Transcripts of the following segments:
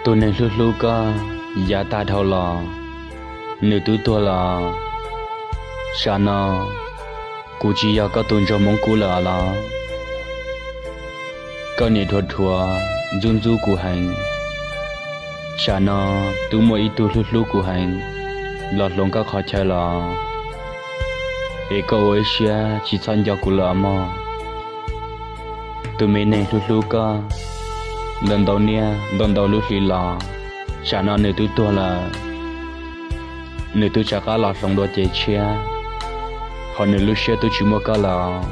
Tus neeg hlub hlub koj yav tag dhau los, nws twb tuag lawm. Tsam no kuv tsis yog koj tus ntsuag Hmoob Kub lawm los? Koj niaj dhuav dhuav ntxub ntxub kuv heev. Tsam no twb muaj ib tug hlub hlub kuv heev los hloov koj qhov chaw los, es koj ua ib siab tsis txhob nco kuv lawm mog. Tus me neeg hlub hlub koj ntau ntau niaj ntau ntau lub hli los, tsam no nws twb tuag lawm. Nws twb rov qab los hloov dua cev tshiab, ho nws lub siab twb tsis muaj koj lawm.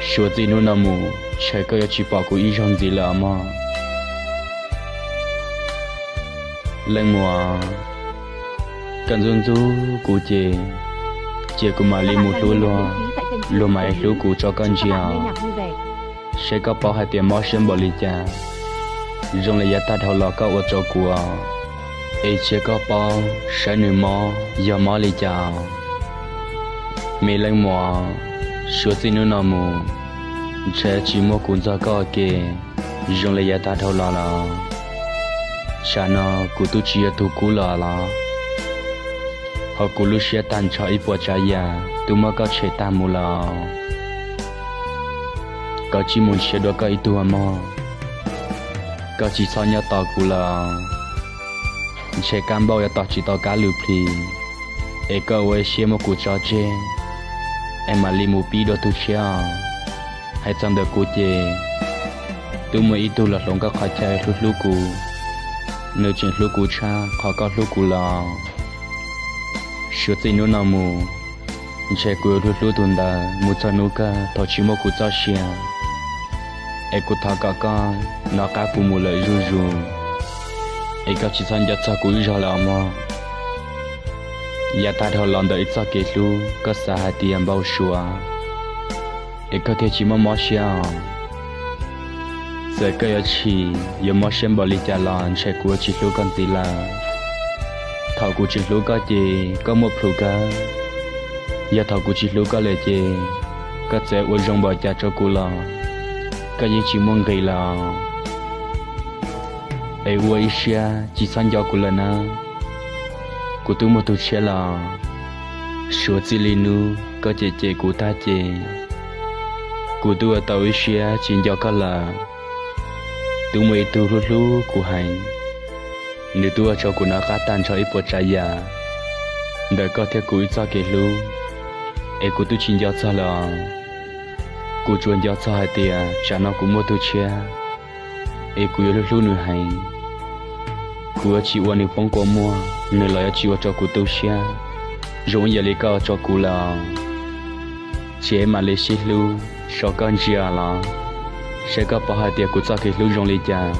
Suav txij hnub no mus ntshe koj yuav tsis pom kuv ib zaug ntxiv lawm mog. Leej muam, koj ntxub ntxub kuv ces, ces kuv mam li mus hlub luag, luag mam li hlub kuv tso koj ntsia. Saib koj paub hais tias mob siab npaum li cas, zoo li yav tag dhau los koj ua rau kuv, es cia koj paub saib nws mob yog mob li cas. Me leej muam, suav txij hnub no mus ntshe tsis muaj kuv ntxog koj ua ke zoo li yav tag dhau los lawm. Tsam no kuv twb tsis yog tus Kub lawm los, ho kuv lub siab tag nrho ib puas tsav yam twb muab koj tshem tag mus lawm. Koj cia li mus nrhiav dua koj ib tug mog. Koj tsis txhob nyob tos kuv lawm. Ntshe kab npauj yuav tos tsis tau kab lwm plhis, es koj ua ib siab muab kuv tso tseg, es mam li mus pib dua tus tshiab os. Hais txog ntawm kuv ces, twb muaj ib tug los hloov koj qhov chaw hlub hlub kuv, nws tseem hlub kuv tshaj qhov koj hlub kuv lawm. Suav txij hnub no mus, ntshe kuv yuav hlub hlub tus ntawd mus txog hnub kawg thaum tsis muaj kuv txoj sia. Es kuv thov kom koj nov qab kuv mus lawm zuj zus, es koj tsis txhob nco txog kuv ib zaug lawm mog. Yav tag dhau los ntawm ib txoj kev hlub koj xav hais tias npau suav, es koj thiaj tsis muaj mob siab os. Txawm koj yuav chim yuav mob siab npaum li cas los ntshe kuv yuav tsis hlub koj ntxiv lawm. Thaum kuv tseem hlub koj ces koj muaj plhus kawg. Yog thaum kuv tsis hlub koj lawm ces, koj txawm ua zoo npaum cas rau kuv los, koj yeej tsis muaj nqis lawm. Es ua ib siab tsis txhob nco kuv lawm nawb. Kuv twb muaj tus tshiab lawm. Suav txij li hnub koj cem cem kuv tag ces, kuv twb ua tau ib siab tsis nco koj lawm. Twb muaj ib tug hlub hlub kuv heev, nws twb ua rau kuv nov qab tag nrho ib puas tsav yam ntawm koj thiab kuv ib txoj kev hlub, es kuv twb tsis nco txog lawm. Kuv tsuas nco txog hais tias tsam no kuv muaj tus tshiab, es kuv yuav hlub hlub nws heev. Kuv yuav tsis ua nws poob kua muag, nws los yuav tsis ua rau kuv tu siab zoo ib yam li koj ua rau kuv lawm. Cia mam li sib hlub, so koj ntsia los, saib koj paub hais tias kuv txoj kev hlub zoo li cas,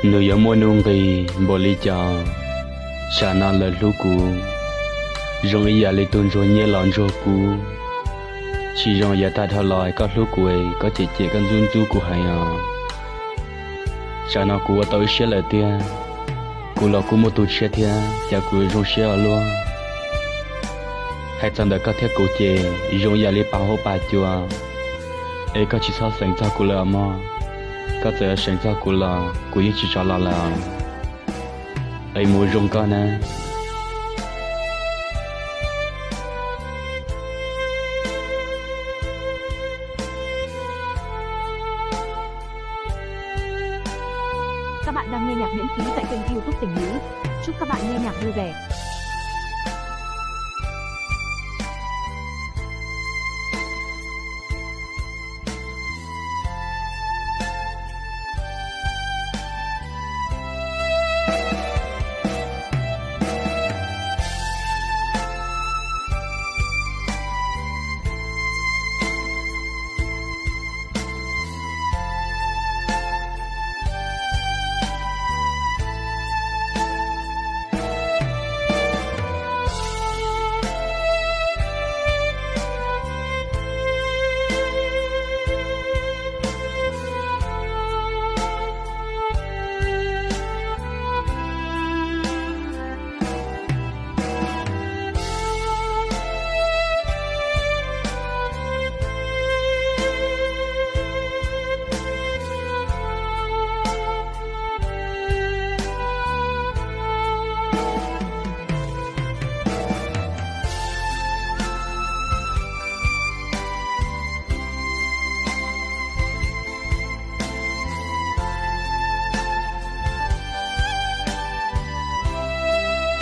nws yuav muaj nuj nqis npaum li cas. Tsam no lawv hlub kuv zoo ib yam li tus ntsuag nyiaj los ntsuag kub, tsis zoo yav tag dhau los koj hlub kuv, koj cem cem koj ntxub ntxub kuv heev os. Tsam no kuv ua tau ib siab lawm tiag, kuv los kuj muaj tus tshiab thiab, cas kuv zoo siab ua luaj. Hais txog ntawm koj thiab kuv ces zoo yam li pas huab pas cua, es koj tsis txhob xeev txog kuv lawm mog. Koj txawm yuav xeev txog kuv los kuv yeej tsis rov los lawm. Es mus zoo koj na. Các bạn đang nghe nhạc miễn phí tại kênh YouTube Tình Ngữ. Chúc các bạn nghe nhạc vui vẻ.